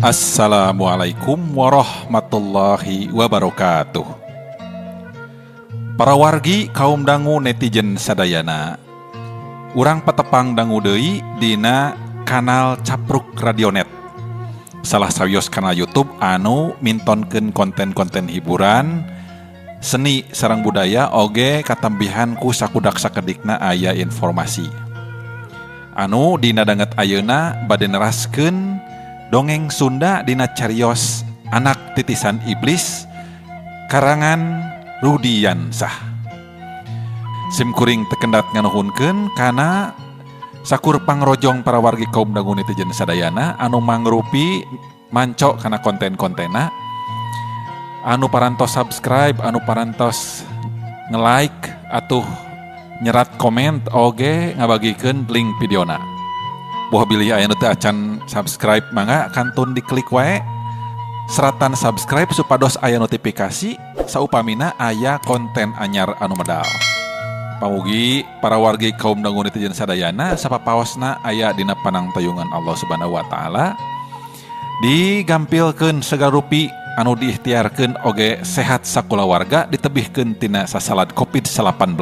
Assalamualaikum warahmatullahi wabarakatuh. Para wargi kaum dangu netizen sadayana, urang patepang dangu deui dina kanal Capruk Radionet, salah sawios kanal YouTube anu mintonkeun konten-konten hiburan, seni sareng budaya, oge katambihan ku sakudak sakedikna aya informasi. Anu dina danget ayeuna bade neraskeun dongeng Sunda dina carios Anak Titisan Iblis karangan Rudiansah. Sim kuring teu kendat nganuhunkeun kana sakur pangrojong para wargi kaum dangu netizen sadayana anu mangrupi manco kana konten-kontena, anu parantos subscribe, anu parantos nge-like atuh nyerat komen oge ngabagikeun link videona. Boh bilih aya nu teu acan subscribe, mangga kantun diklik wae seratan subscribe supados aya notifikasi saupamina aya konten anyar anu medal. Pamugi para wargi kaum dangu netizen sadayana sapapaosna aya dina panangtayungan Allah Subhanahu wa taala, digampilkeun segala rupi anu diikhtiarkeun, oge sehat sakulawarga, ditebihkeun tina sasalad Covid-19.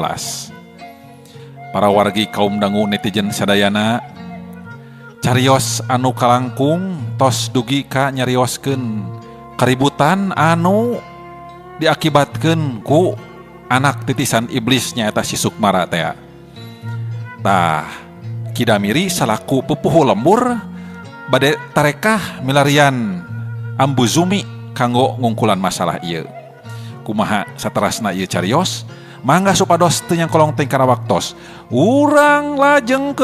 Para wargi kaum dangu netizen sadayana, carios anu kalangkung tos dugi ka nyarioskeun keributan anu diakibatkeun ku anak titisan iblis, nyaeta si Sukmara teh. Tah, Kidamiri salaku pupuhu lembur bade tarekah milarian Ambu Zumi kanggo ngungkulan masalah ieu. Kumaha saterasna ieu carios? Mangga supados teu nyangkolong teuing kana waktos. Urang lajengkeun.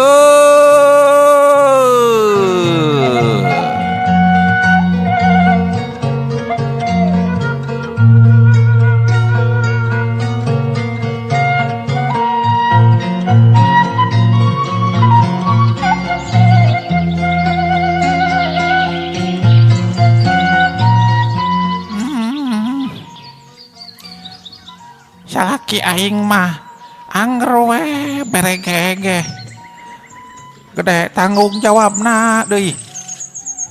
Salaki aing mah angger we beregege, gede tanggung jawabna deui,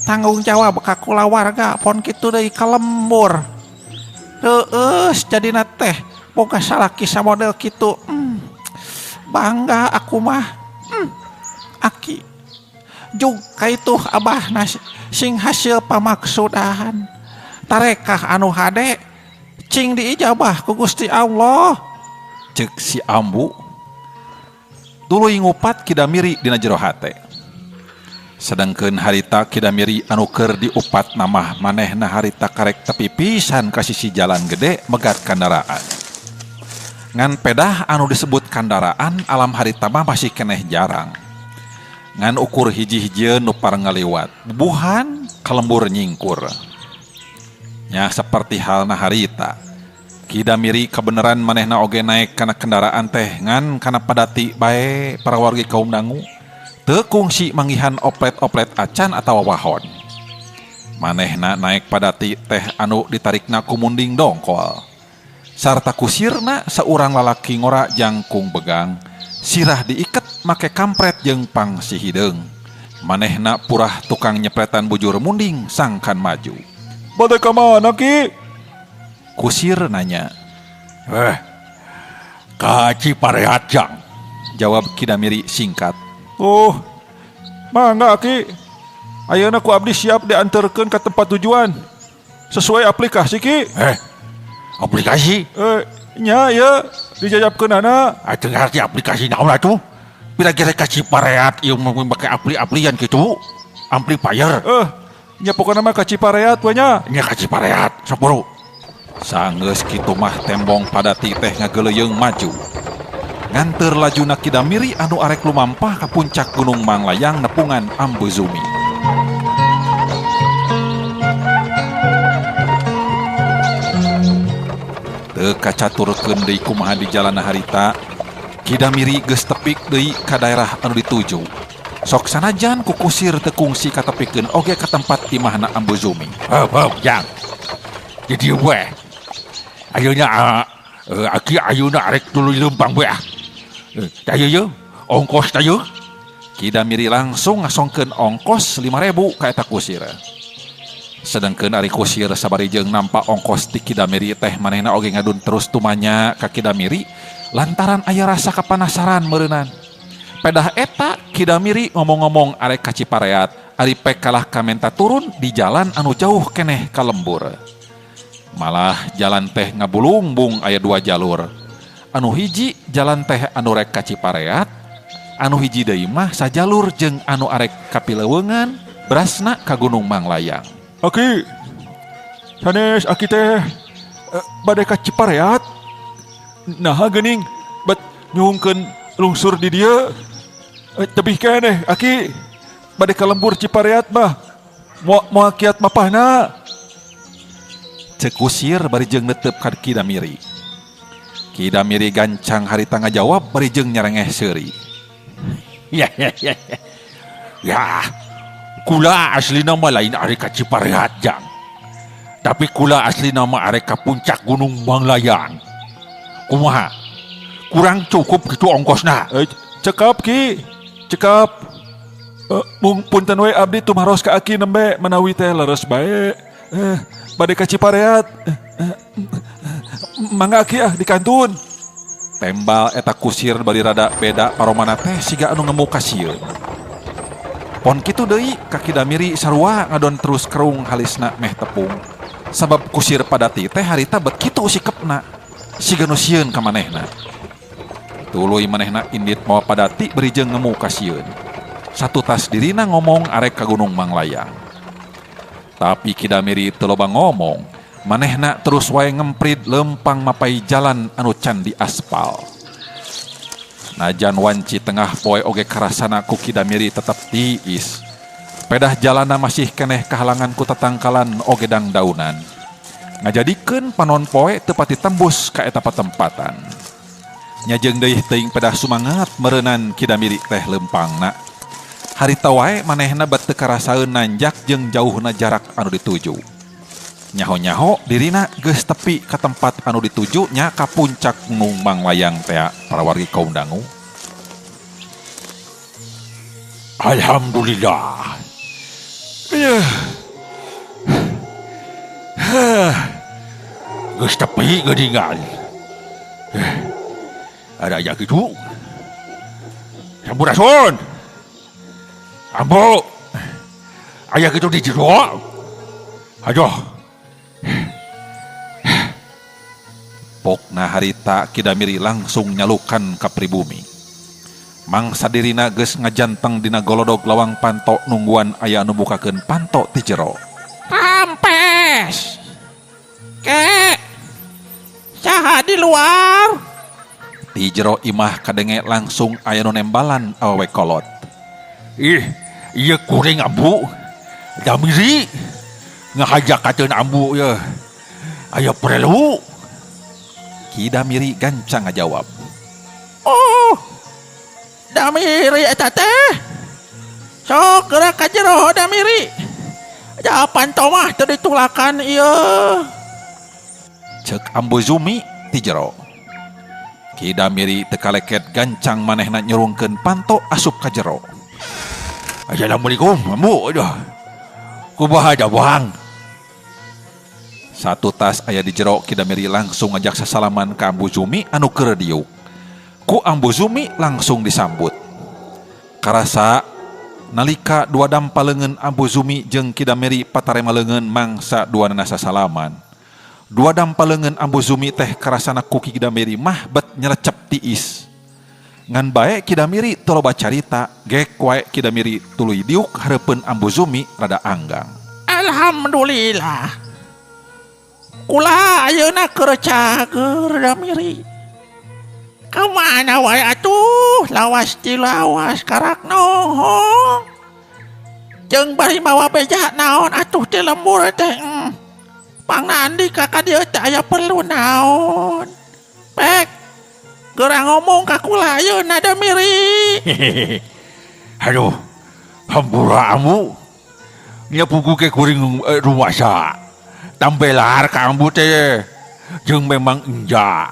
tanggung jawab ka kulawarga, pon kitu deui ka lembur. Reueus jadina teh boga salaki samodel kitu. Bangga aku mah. Aki jug kaitu abahna sing hasil pamaksudan, tarekah anu hade cing diijabah ku Gusti Allah. Cek si ambu tuluy ngupat Kidamiri dina jero hate. Sedangkeun harita Kidamiri anu keur diupat namah, manehna harita karek tepi pisan ka sisi jalan gede megat kandaraan. Ngan pedah anu disebut kandaraan alam harita mah masih keneh jarang, ngan ukur hiji-hijieun nu ngaliwat bubuhan kalembur nyingkur. Nya, seperti halna harita Kidamiri, kebenaran manehna oge naik kana kendaraan teh ngan kana padati bae, para wargi kaum dangu. Teu kungsi manggihan oplet-oplet acan atau wahon. Manehna naik padati teh anu ditarikna ku munding dongkol sarta kusirna seorang lalaki ngora jangkung begang, sirah diiket make kampret jeung pang si hideung. Manehna purah tukang nyepretan bujur munding sangkan maju. "Bade ka mana, Ki?" Kusir nanya. "Eh, ka Cipareat, Jang." Jawab Kidamiri singkat. "Oh, mangga, Ki. Ayeuna ku abdi siap diantarkeun ke tempat tujuan. Sesuai aplikasi, Ki." "Eh, aplikasi?" "Eh, nya ya, dijajabkeunana." Atuh ngarti aplikasi naon atuh? Pira-kira ka Cipareat ieu mau make apli-aplian gitu. Amplifier. Eh, nya pokona mah ka Cipareat we nya. Nya, ka Cipareat, sok buru. Sanggeus kitu mah tembong padati teh ngageleuyeung maju. Nganteur lajuna Kidamiri anu arek lumampah ka puncak Gunung Manglayang nepungan Ambu Zumi. Teu kacaturkeun deui kumaha di jalan harita, Kidamiri geus tepik deui ka daerah anu dituju. Sok sanajan ku kusir teu kungsi katepikeun oge ka tempat imahna Ambu Zumi. Heup, heup, Jang. Jadi we. Ayeuna aki ayeuna arek tuluy leumpang we ah. Eh, tayu ye, ongkos tayu. Kidamiri langsung ngasongkeun ongkos 5000 ka eta kusir. Sedengkeun ari kusir sabari jeung nampa ongkos ti Ki Damiri teh manehna oge ngadun terus tumanya ka Ki Damiri lantaran aya rasa kapanasaran meureunan. Pedah eta Ki Damiri ngomong-ngomong arek ka Cipareat, ari pek kalah kamenta turun di jalan anu jauh keneh ka lembur. Malah jalan teh ngabulungbung aya dua jalur. Anu hiji jalan teh anu rek ka Cipareat, anu hiji deui mah sajalur jeung anu arek ka Pileuweungan, berasna ka Gunung Manglayang. Aki, sanes aki teh bade ka Cipareat. Naha geuning bet nyuhungkeun lungsur di dieu. Tebih keneh aki bade ka lembur Cipareat mah. Moal kiat mapahna. Ceuk kusir bari jeung netep ka Ki Damiri. Ki Damiri gancang harita ngajawab bari jeung nyarengeh seuri. Ya ya ya. Ya, kula aslina mah lain arek ka Cipareat jang. Tapi kula aslina mah arek ka puncak Gunung Manglayang. Kumaha? Kurang cukup gitu ongkosna. Cekap Ki, cekap. Mung punten we abdi tumaros ka aki nembe menawi teh leres bae. Bade ka Cipareat. Mangga aki ah di kantun. Tembal eta kusir bari rada beda paromana teh siga anu ngemu ka sieun. Pon kitu deui ka Ki Damiri sarua ngadon terus kerung halisna meh tepung. Sabab kusir padati teh harita bet kitu sikepna. Siga nu sieun ka manehna. Tuluy manehna indit mawa padati bari jeung ngemu ka sieun. Satu tas dirina ngomong arek ka Gunung Manglayang. Tapi Ki Damiri teu loba ngomong, manehna terus wae ngemprit lempang mapai jalan anu can di aspal. Najan wanci tengah poe oge karasana ku Ki Damiri tetep tiis. Pedah jalana masih keneh kahalangan ku tatangkalan oge dangdaunan. Ngajadikeun panon poe teu pati tembus ka eta patempatan. Nyajeng deui teuing pedah sumangat meureunan Ki Damiri teh lempangna. Harita wae manehna bet teu karasaeun nanjak jeung jauhna jarak anu dituju. Nyaho-nyaho dirina geus tepi ka tempat anu dituju nya ka puncak Gunung Manglayang tea para wargi kaum dangu. Alhamdulillah. Geus tepi geuningan. Ada aya kitu. Sampurasun. Ambo. Aya kitu di jero. Aduh. Pokna harita Ki Damiri langsung nyalukan ka pribumi. Mangsa dirina geus ngajanteng dina golodog lawang panto nungguan aya anu bukakeun panto ti jero. Rampes. Ke. Saha di luar? Ti jero imah kadenge langsung aya nu nembalan awewe kolot. Ih, ieu kuring ambu. Damiri ngahajakateun ambu ye. Aya perlu. Ki Damiri gancang ngajawab. Oh, Damiri eta teh. Sok geura ka jero Damiri. Jawaban mah teu ditulakan ieu. Ceuk Ambu Zumi ti jero. Ki Damiri teu kaleket gancang manehna nyurungkeun panto asup ka jero. Assalamualaikum, Ambu. Aduh. Kumaha jawang? Satu tas aya di jero Ki Damiri langsung ngajak sasalaman ka Ambu Zumi anu keur diuk. Ku Ambu Zumi langsung disambut. Karasa nalika dua dampa leungeun Ambu Zumi jeung Ki Damiri patarema leungeun mangsa dua nana sasalaman. Dua dampa leungeun Ambu Zumi teh karasana ku Ki Damiri mah bet nyelecep tiis. Ngan bae Ki Damiri teu loba carita, gek wae Ki Damiri tuluy diuk hareupeun Ambu Zumi rada anggang. Alhamdulillah. Kula ayeuna keur cager Damiri. Kamana wae atuh lawas ti lawas karak nohong. Jeung bari mawa beja naon atuh ti lembur teh. Pangnandi ka ka dieu teh aya perlu naon. Pek geura ngomong ka kula ayeuna Damiri. Aduh, hampura ambu. Nya pugu ke kuring rumasa. Tambelar ka ambu teh jeung memang enja.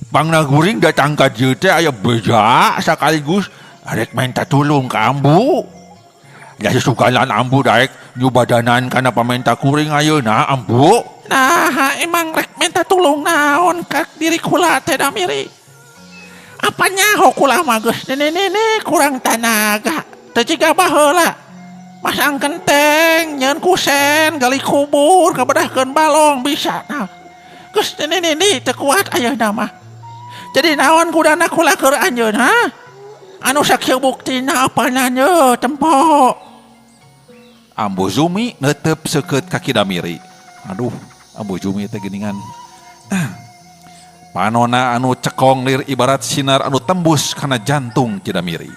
Pangna guring datang ka dieu teh aya beja sakaligus arek minta tulung ka ambu. Ya sugalan ambu daek nyubadanan kana pamenta kuring ayeuna ambu. Nah, emang rek minta tulung naon ka diri kula teh Damiri. Apa nyaho kula mah geus nene-nene kurang tanaga. Teu jiga baheula. Masang kenteng, nyeun kusen, gali kubur, kabedahkeun balong bisa. Nah, geus nene-nene teu kuat ayeuna mah. Jadi naon kudana kula keur anjeun ha? Anu sakieu buktina apana ye tempo. Ambu Zumi netep seukeut ka Ki Damiri. Aduh, Ambu Zumi teh geuningan. Panona anu cekong lir ibarat sinar anu tembus kana jantung Ki Damiri.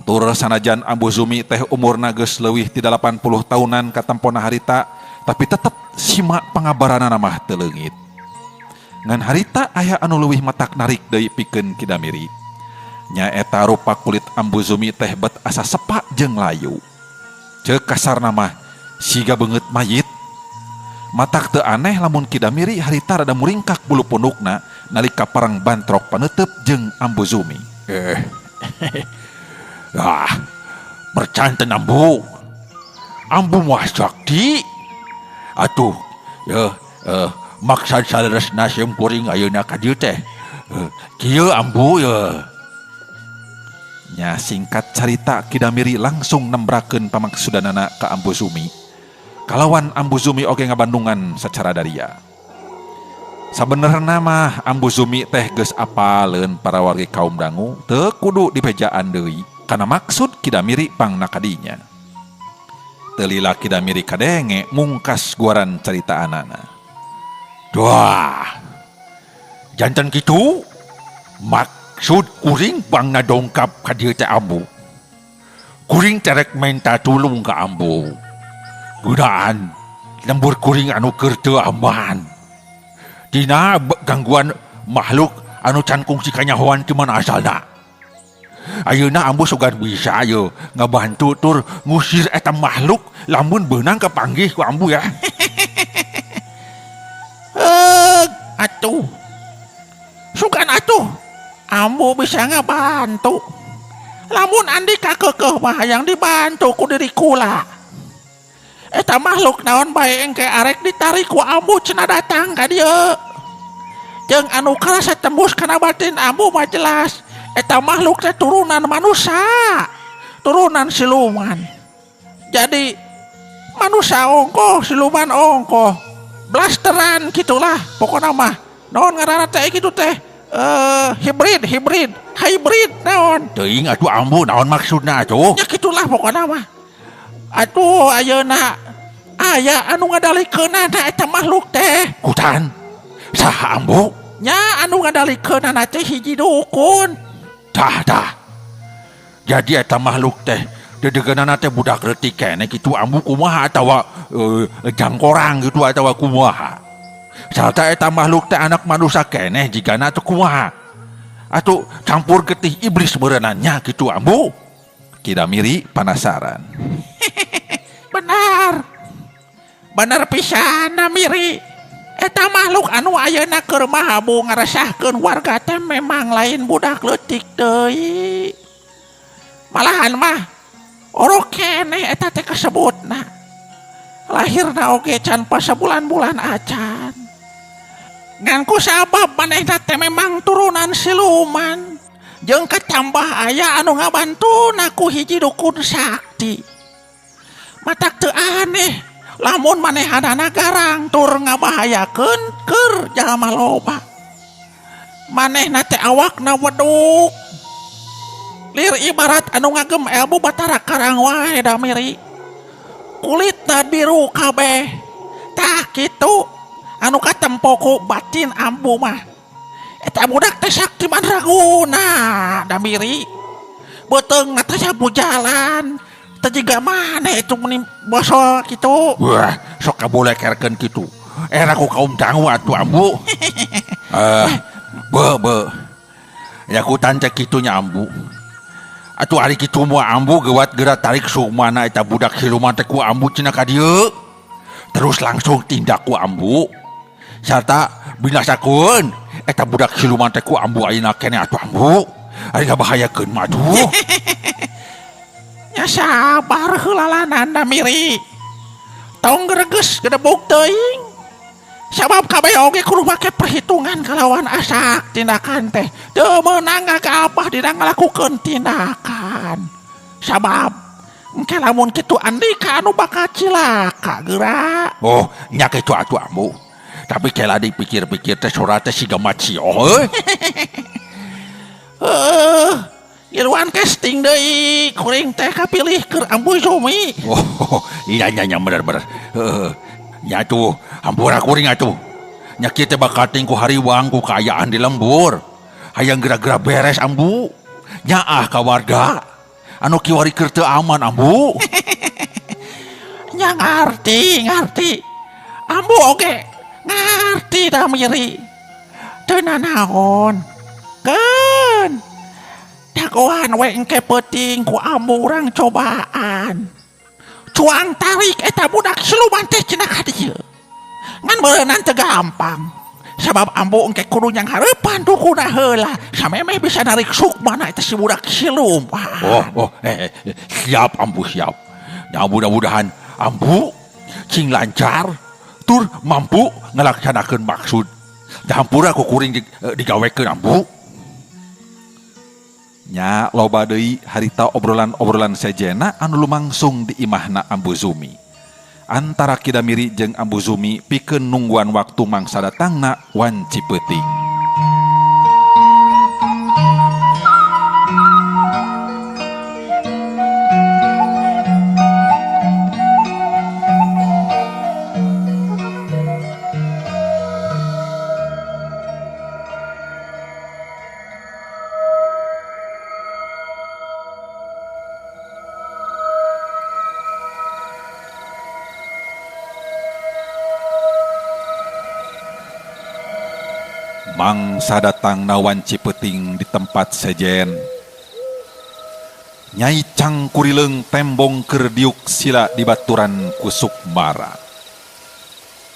Tur sanajan Ambu Zumi teh umurna geus leuwih ti 80 tahunan katempona harita, tapi tetep sima pangabaranana mah teu leungit. Ngan harita aya anu leuwih matak narik deui pikeun Ki Damiri. Nyaeta rupa kulit Ambu Zumi teh bet asa sepak jeung layu. Ceuk kasarna mah siga beungeut mayit. Matak teu aneh lamun Ki Damiri harita rada muringkak bulu pundukna nalika parang bantrok paneuteub jeung Ambu Zumi. Ah, percanten Ambu. Ambu mah sakti. Atuh, ya, maksad saleresna sim kuring ayeuna ka dieu teh. Kieu Ambu ya. Nya singkat carita Ki Damiri langsung nembrakeun pamaksudanana ka Ambu Zumi. Kalawan Ambu Zumi oge ngabandungan secara daria. Sabenerna mah Ambu Zumi teh geus apaleun para wargi kaum dangu teu kudu dipejaan deui kana maksud Ki Damiri pangna kadinya. Teu lila Ki Damiri kadenge mungkas guaran caritaanana. Wah, jantan kitu maksud kuring pangna dongkap ka dieu teh Ambu. Kuring terek menta tulung ka Ambu. Gunaan lembur kuring anu keur teu aman. Dina gangguan makhluk anu can kungsi kanyahoan ti mana asalna. Ayeuna Ambu sugan bisa ye ngabantu tur ngusir eta makhluk lamun beunang kapanggih ku Ambu ya. Atuh. Sugan atuh. Ambu bisa ngabantu. Lamun andika keukeuh mah hayang dibantu ku diri kula. Eta makhluk naon bae engke arek ditarik ku Ambu cenah datang ka dieu. Jeung anu karasa tembus kana batin Ambu mah jelas eta makhluk teh turunan manusia, turunan siluman. Jadi manusia ongkoh, siluman ongkoh, blasteran gitulah pokokna mah. Naon ngaranna teh kitu teh? Hibrid, hibrid, hybrid naon? Teuing atuh Ambu naon maksudna atuh? Ya gitulah pokokna mah. Atuh ayeuna aya anu ngadalikeunana eta makhluk teh. Kutan. Saha Ambu? Nya anu ngadalikeunana teh hiji dukun. Tah tah. Jadi eta makhluk teh dedegeunana teh budak leutik keneh kitu Ambu kumaha atawa jangkorang gitu atawa kumaha. Sarta eta makhluk teh anak manusia keneh jigana atuh kumaha. Atuh campur getih iblis meureunannya kitu Ambu. Ki Damiri panasaran. Benar. Bener pisan Damiri. Eta makhluk anu ayeuna keur mahabu ngaresahkeun warga teh memang lain budak leutik deui. Malahan mah orok keneh eta teh kasebutna. Lahirna oge can pas sabulan-bulan acan. Ngan ku sabab manehna teh memang turunan siluman. Jeung katambah aya anu ngabantuna ku hiji dukun sakti. Matak teu aneh lamun manehanana garang tur ngabahayakeun keur jalma loba. Manehna teh awakna weduk. Lir ibarat anu ngagem elmu Batara Karang wae Damiri. Kulitna biru kabeh. Tah kitu anu katempo ku batin Ambu mah. Eta budak teh sakti mandraguna Damiri. Beuteungna teh sapu jalan. Teh jiga maneh itu meni bosol kitu. Wah, sok kabolekerkeun kitu. Era ku kaum dangu atuh Ambu. Be be. Ya ku tante kitu nya Ambu. Atuh ari kitu moal Ambu geuwat geura tarik sukmana eta budak siluman teh ku Ambu cenah ka dieu. Terus langsung tindak ku Ambu. Sarta binasakeun eta budak siluman teh ku Ambu ayeuna keneh atuh Ambu. Ari ngabahayakeun mah atuh. Nya sabar heula lanan Damiri. Tong greges gedebuk teuing. Sabab kabeh oge kudu make perhitungan kalawan asak tindakan teh. Teu meunang ngagabah dina ngalakukeun tindakan. Sabab engke lamun kitu andika anu bakal cilaka geura. Oh, nya kitu atuh Ambu. Tapi kela dipikir-pikir teh sora teh siga macio euy. Heuh, ngiluan casting deui kuring teh kapilih keur Ambu Zumi. Oh, iya nya nya bener bener. Heeh. Nya atuh hampura kuring atuh. Nya kieu teh bakal ting ku hariwang ku kaayaan di lembur. Hayang geura-geura beres Ambu. Nyaah ka warga. Anu kiwari keur teu aman Ambu. Nya ngarti, ngarti. Ambu oge ngarti Damiri. Teu nanaon. Keun. Dagoan we engke peuting ku ambu urang cobaan. Cuang tarik eta budak siluman teh cenah ka dieu. Ngan meureunan teu gampang. Sabab ambu engke kudu nyanghareupan dukuna heula samemeh bisa narik sukmana eta si budak siluman. Oh, oh, siap Ambu siap. Ya mudah-mudahan Ambu cing lancar tur mampu ngalaksanakeun maksud. Da hampura ku kuring digawekeun Ambu. Nya loba deui harita obrolan-obrolan sejena anu lumangsung di imahna Ambu Zumi. Antara Ki Damiri jeung Ambu Zumi pikeun nungguan waktu mangsa datangna wanci peuting. Mangsa datang na wanci peuting di tempat sejen. Nyai Cangkurileung tembong keur diuk sila di baturan ku Sukmara.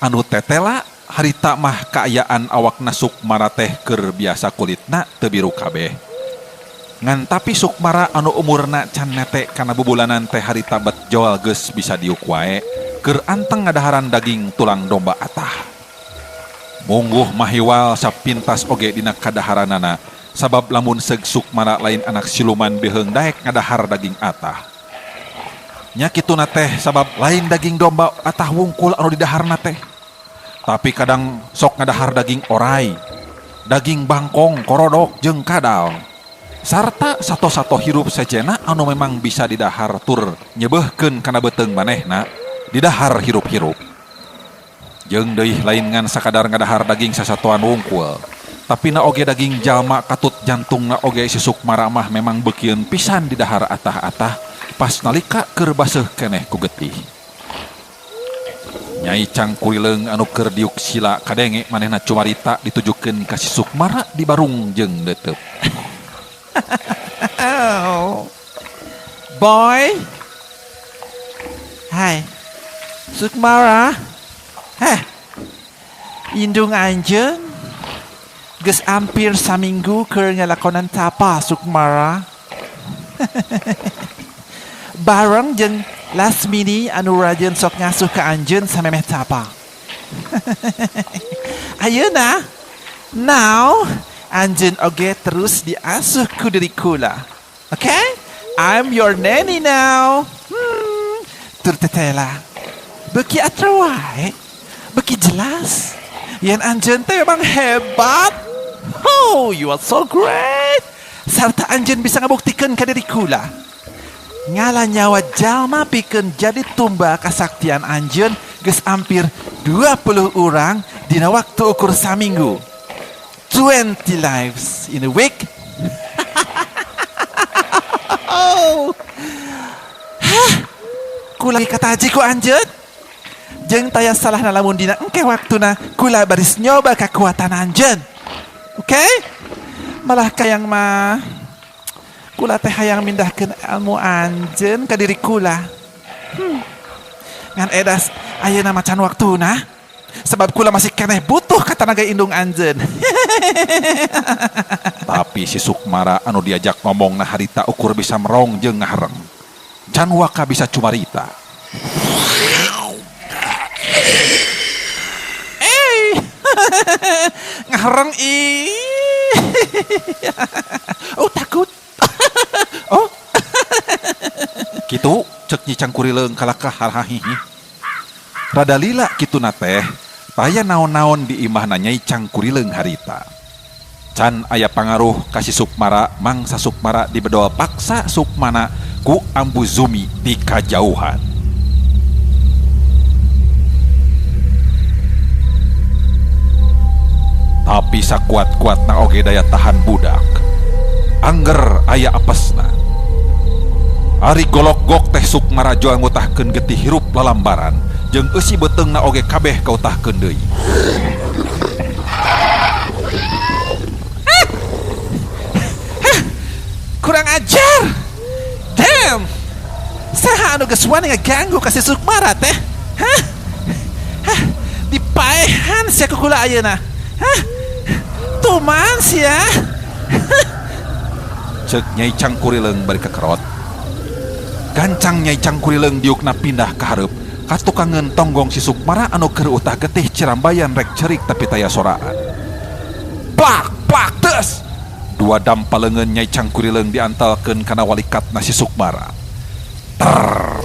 Anu tetela harita mah kaayaan awakna Sukmara teh keur biasa kulitna teu biru kabeh. Ngan tapi Sukmara anu umurna can nete kana bubulanan teh harita bet joal geus bisa diuk wae keur anteng ngadaharan daging tulang domba atah. Mungguh mahiwal sapintas oge dina kadaharanana sabab lamun seug Sukmara lain anak siluman beuheung daek ngadahar daging atah. Nya kituna teh sabab lain daging domba atah wungkul anu didaharna teh. Tapi kadang sok ngadahar daging orai, daging bangkong, korodok jeung kadal. Sarta sato-sato hirup sejena anu memang bisa didahar tur nyebeuhkeun kana beuteung manehna didahar hirup-hirup. Jeung deui lain ngan sakadar ngadahar daging sasatoan wungkul. Tapi na oge daging jalma katut jantungna oge si Sukmara mah memang beukieun pisan didahar atah-atah pas nalika keur baseuh keneh ku getih. Nyai Cangkurileung anu keur diuk sila kadenge manehna cumarita ditujukeun ka si Sukmara di barung jeung deuteup. Oh. Boy. Hai. Sukmara. Heh. Indung anjeun geus ampir saminggu keur ngalakonan tapa Sukmara. Bareng jeung Lasmini anu rajin sok ngasuh ka anjeun samemeh tapa. Ayeuna now anjeun oge terus diasuh ku diri kula. Okay? I'm your nanny now. Tur tetela. Beuki atra wae. Beuki jelas. Yen anjeun teh memang hebat. Oh, you are so great. Sarta anjeun bisa ngabuktikeun ka diri kula. Ngala nyawa jalma pikeun jadi tumbal kasaktian anjeun geus ampir 20 urang dina waktu ukur saminggu. 20 lives in a week. Hah? Kula kataji ku anjeun. Jeung taya salahna lamun dina engke waktuna kula baris nyoba kakuatan anjeun. Oke? Malah kayang mah kula teh hayang mindahkeun ilmu anjeun ka diri kula. Ngan edas ayeuna macan waktuna sebab kula masih keneh butuh ka tanaga indung anjeun. Tapi si Sukmara anu diajak ngomong na harita ukur bisa merong jeung ngahareng. Can waka bisa cumarita. Eh, ngahareng ih. Oh takut. Oh. Kitu cek Nyi Cangkurileung kalakah harhahihi. Rada lila kituna teh, taya naon-naon di imahna Nyai Cangkurileung harita. Can aya pangaruh ka si Sukmara mangsa Sukmara dibedol paksa sukmana ku Ambu Zumi di kajauhan. Tapi sakuat-kuatna oge daya tahan budak. Angger aya apesna. Ari golok-gok teh Sukmara jual ngutahkeun getih hirup lalambaran jeung eusi beuteungna oge kabeh kautahkeun deui. Kurang ajar. Damn. Saha anu geus wani ngaganggu ka si Sukmara teh? Hah? Hah? Dipaehan sia ku kula ayeuna. Hah? Tuman sia. Cek Nyai Cangkurileung bari kekerot. Gancang Nyai Cangkurileung diukna pindah ka hareup ka tukangeun tonggong si Sukmara anu keur utah getih cirambayan rek cerik tapi taya soraan. Plak plak tes. Dua dampa leungeun Nyai Cangkurileung diantalkeun kana walikatna si Sukmara. Trrrr.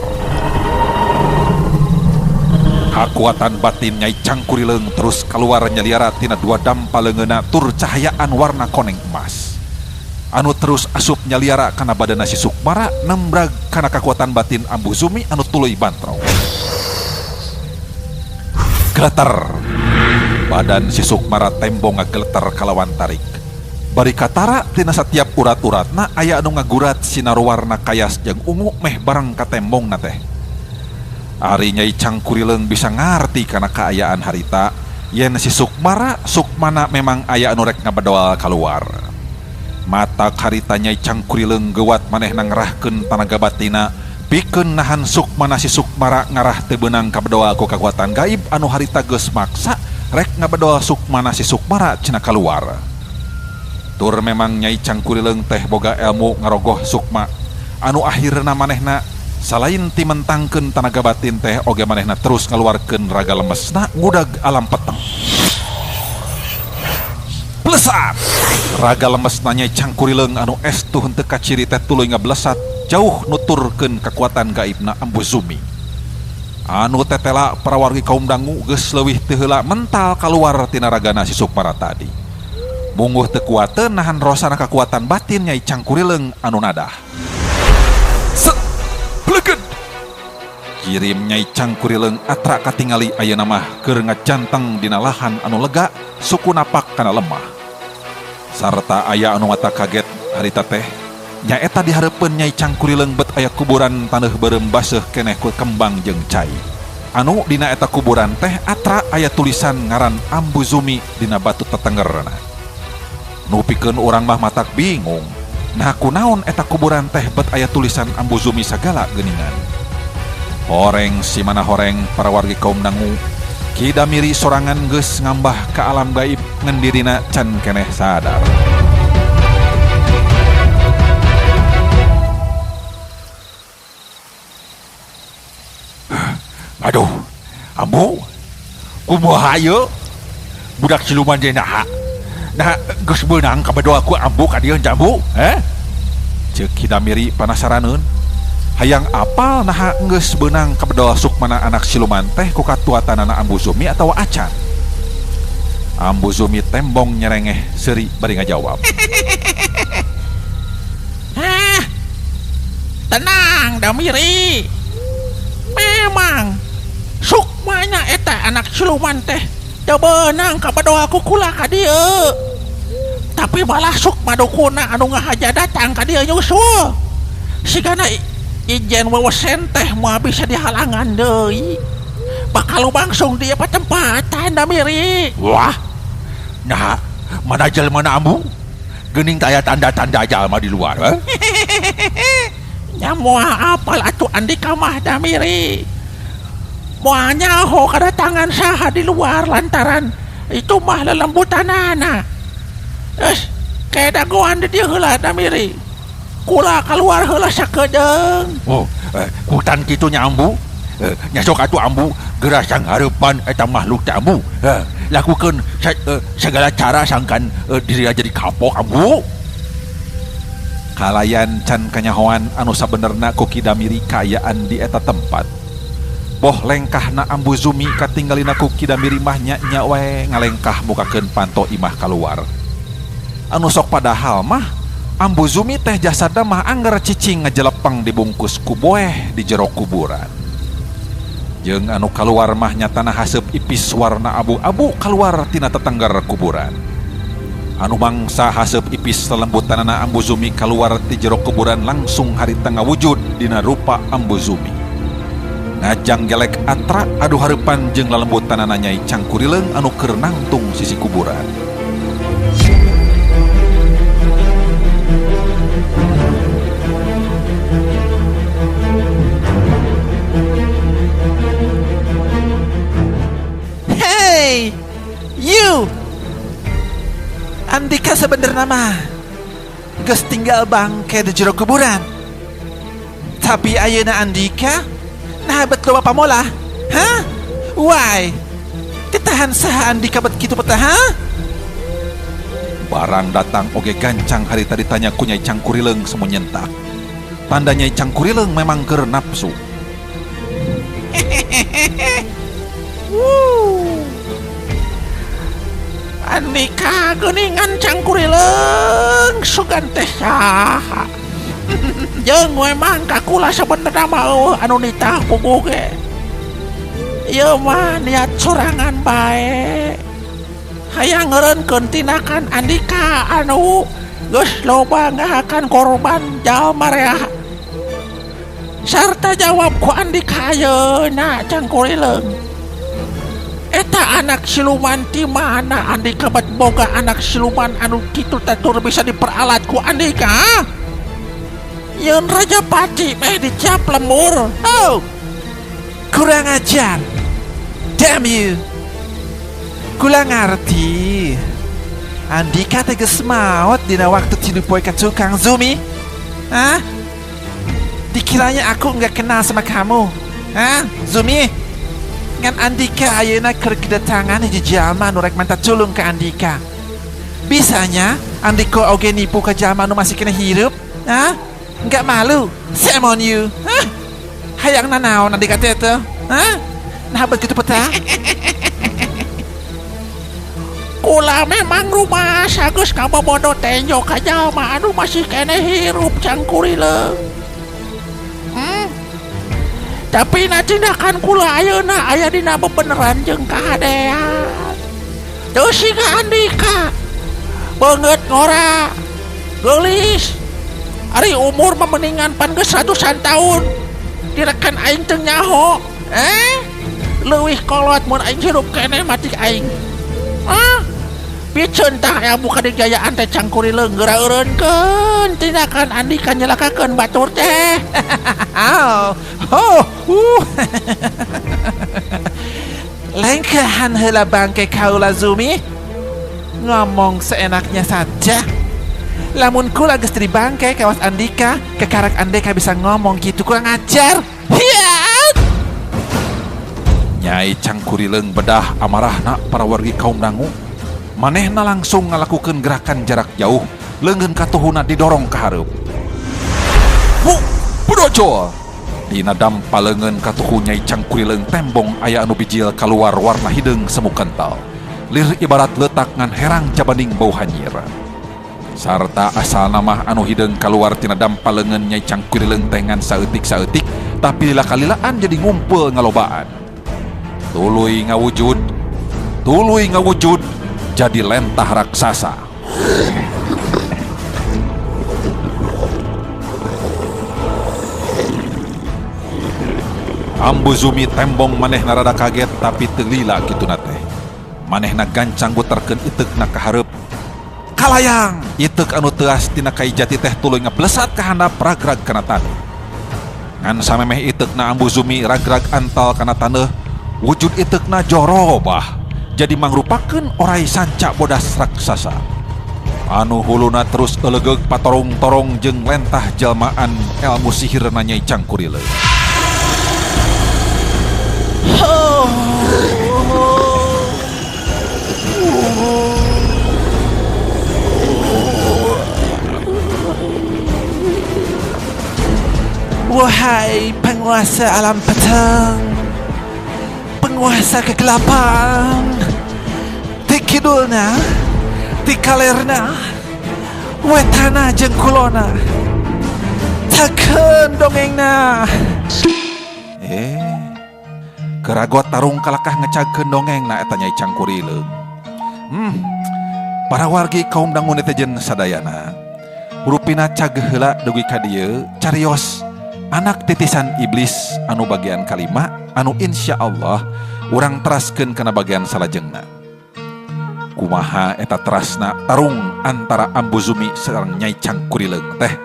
Kakuatan batin Nyai Cangkurileung terus kaluar nyaliara tina dua dampa leungeunna tur cahayaan warna koneng emas. Anu terus asup nyaliara kana badana si Sukmara nembrag kana kakuatan batin Ambu Zumi anu tuluy bantrong. Geleter. Badan si Sukmara tembong ngageleter kalawan tarik. Bari katara tina satiap urat-uratna aya anu ngagurat sinar warna kayas jeung ungu meh bareng ka tembongna teh. Ari Nyai Cangkurileung bisa ngarti kana kaayaan harita yen si Sukmara sukmana memang aya anu rek ngabedoal kaluar. Mata harita Nyai Cangkurileung geuwat manehna ngerahkeun tanaga batina pikeun nahan sukmana si Sukmara ngarah teu beunang kabedoal ku kakuatan gaib anu harita geus maksa rek ngabedoal sukmana si Sukmara cenah kaluar. Tur memang Nyai Cangkurileung teh boga ilmu ngarogoh sukma anu akhirna manehna salain ti mentangkeun tanaga batin teh oge manehna terus ngaluarkeun raga lemesna ngudag alam peteng. Blesat! Raga lemesna Nyai Cangkurileung anu estu henteu kaciri teh tuluy ngablesat jauh nuturkeun kakuatan gaibna Ambu Zumi. Anu tetela para wargi kaum dangu geus leuwih teu heula mental kaluar tina ragana si Sukmara tadi. Mungguh teu kuateun nahan rosana kakuatan batin Nyai Cangkurileung anu nadah. Set! Pleged! Kirim Nyai Cangkurileung atra katingali ayeuna mah keur ngajanteng dina lahan anu lega suku napak kana lemah. Sarta aya anu mata kaget harita teh nyaeta di hareupeun Nyai Cangkurileung bet aya kuburan taneuh beureum baseuh keneh ku kembang jeung cai. Anu dina eta kuburan teh atra aya tulisan ngaran Ambu Zumi dina batu tetenggerna. Nu pikeun urang mah matak bingung. Nah kunaon eta kuburan teh bet aya tulisan Ambu Zumi sagala geuningan. Horeng si mana horeng para wargi kaum dangu. Ki Damiri sorangan geus ngambah ka alam gaib ngan dirina can keneh sadar. Aduh, Ambu, kumaha ieu? Budak siluman teh naha? Nah, geus beunang kabedoa ku Ambu ka dieu jambu, eh? Ceuk Ki Damiri panasaraneun. Hayang apal naha geus beunang kabedoa sukmana anak siluman teh ku katuatanana Ambu Zumi atawa acan. Ambu Zumi tembong nyerengeh seuri bari ngajawab. Hah? Tenang Damiri. Memang sukmana eta anak siluman teh teu beunang kabedoa ku kula ka dieu. Tapi malah sukma dukuna anu ngahaja datang ka dieu nyusul. Sigana ijen wewesen teh moal bisa dihalangan deui. Bakal langsung dia patempatan Damiri. Wah. Nah, mana jelema na Ambu? Geuning taya tanda-tanda jalma di luar, eh? Nya moal apal atuh andika mah Damiri. Moal nyaho kadatangan saha di luar lantaran itu mah lelembutanana. Kayak dagoan di dieu heula Damiri. Kula kaluar heula sakedeung. Oh, kutan kitu nya Ambu. Nya sok atuh Ambu geura sanghareupan eta makhluk teh Ambu. Lakukeun segala cara sangkan diri jadi kapok Ambu. Kalayan can kanyahoan anu sabenerna ku Ki Damiri kaayaan di eta tempat. Boh lengkahna Ambu Zumi katinggalina ku Ki Damiri mah nya-nya wae ngalengkah mukakeun panto imah kaluar. Anu sok padahal mah Ambu Zumi teh jasadna mah angger cicing ngajelepeng dibungkus ku boeh di jero kuburan. Jeung anu kaluar mah nyatana haseup ipis warna abu-abu kaluar tina tetengger kuburan. Anu mangsa haseup ipis lelembutanana Ambu Zumi kaluar ti jero kuburan langsung harita ngawujud dina rupa Ambu Zumi. Ngajang gelek atra adu hareupan jeung lelembutanana Nyai Cangkurileung anu keur nangtung sisi kuburan. Hey, you! Andika sebenarnya mah geus tinggal bangke di jero kuburan. Tapi ayeuna Andika nah bet loba pamolah. Hah? Why? Ditahan saha Andika bet kitu peta, ha? Barang datang oge gancang harita ditanya ku Nyai Cangkurileung semu nyentak. Tanda Nyai Cangkurileung memang keur nafsu. Wuh. Andika geuningan Cangkurileung sugan teh saha. Jeung memang ka kula sabenerna mah eueuh anu nitah puguh ge. Ieu mah niat sorangan bae. Hayang ngeureunkeun tindakan Andika anu geus loba ngahakan korban jalma rea. Sarta jawab ku Andika ayeuna Cangkurileung. Eta anak siluman ti mana Andika bet boga anak siluman anu kitu teh tur bisa diperalat ku Andika? Yeun Raja Pati meh dicap lemur. Oh. Kurang ajar. Damn you. Kula ngarti. Andika teh geus maot dina waktu 3 poe ka tukang Zumi. Hah? Dikiranya aku nggak kenal sama kamu. Hah? Zumi? Ngan Andika ayeuna keur kedatangan hiji jalma nu rek menta tulung ka Andika. Bisanya Andika oge nipu ka jalma nu masih kena hirup? Hah? Nggak malu? Shame on you. Hah? Hayang nanaon Andika teh teh? Hah? Nah begitu peta? Kula memang rumah sageus kabobodo tenjo ka jalma anu masih kene hirup Cangkurileung. Tapi na tindakan kula ayeuna aya dina bebeneran jeung kahadean. Teu siga Andika. Beungeut ngora. Geulis. Ari umur mah mendingan pan geus ratusan tahun. Direkan aing teu nyaho. Leuwih kolot mun aing hirup keneh mati aing. Ah? Piceun tah aya buka digayaan teh Cangkurileung geura eureunkeun tindakan Andika nyelakakeun batur teh. Oh, oh. Lengkehan heula bangke kaula Zumi. Ngomong seenaknya saja. Lamun kula geus jadi bangke kawas Andika, kekarak Andika bisa ngomong gitu kurang ajar. Hiat! Nyai Cangkurileung bedah amarahna para wargi kaum dangu. Manehna langsung ngalakukeun gerakan jarak jauh, leungeun katuhuna didorong ka hareup. Bu, budocol. Dina dampa leungeun katuhu Nyai Cangkurileung tembong aya anu bijil kaluar warna hideung semu kental. Lir ibarat letak ngan herang jabanding bau hanyir. Sarta asalna mah anu hideung kaluar tina dampa leungeun Nyai Cangkurileung teh ngan saeutik-saeutik, tapi lila-kalilaan jadi ngumpul ngalobaan. Tuluy ngawujud jadi lentah raksasa. Ambu Zumi tembong manehna rada kaget tapi teu lila kituna teh. Manehna gancang guterkeun iteukna ka hareup. Kalayang iteuk anu teuas tina kai jati teh tuluy ngablesat ka handap ragrag kana taneuh. Ngan samemeh iteukna Ambu Zumi ragrag antal kana taneuh, wujud iteukna jorobah jadi mangrupakeun orai sanca bodas raksasa. Anu huluna terus eulegeug patorong-torong jeung lentah jalmaan elmu sihirna Nyai Cangkurileung. Wahai penguasa alam petang, penguasa kegelapan, ti kidulna, ti kalerna, wetana jeung kulona, cakeun dongengna. Eh, keragot tarung kalakah ngecagkeun dongengna eta Nyai Cangkurileung. Para wargi kaum dangu netizen sadayana, rupina cageuh heula dugi ka dieu carios anak titisan iblis anu bagian kalima anu insya Allah urang teraskeun kana bagian salajengna. Kumaha eta terasna tarung antara Ambu Zumi sareng Nyai Cangkurileung teh?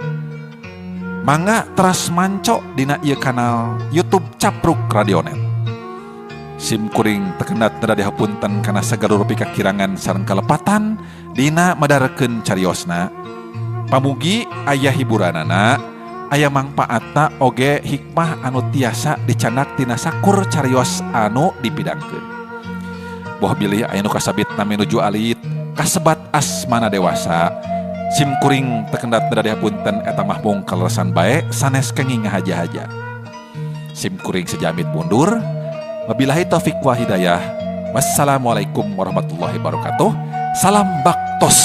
Mangga teras manco dina ieu kanal YouTube Capruk Radionet. Sim kuring tekendat teu dihapunten kana sagala rupi kakirangan sareng kalepatan dina madarkeun cariosna. Pamugi aya hiburanana, aya mangpaatna oge hikmah anu tiasa dicandak tina sakur carios anu dipidangkeun. Boh bilih aya nu kasabit nami nuju alit kasebat asmana dewasa. Sim kuring tekendat teu dihapunten eta mah mung kaleresan bae sanes kenging ngahaja-haja. Sim kuring sejamit mundur. Wabillahi taufik wa hidayah. Wassalamualaikum warahmatullahi wabarakatuh. Salam baktos.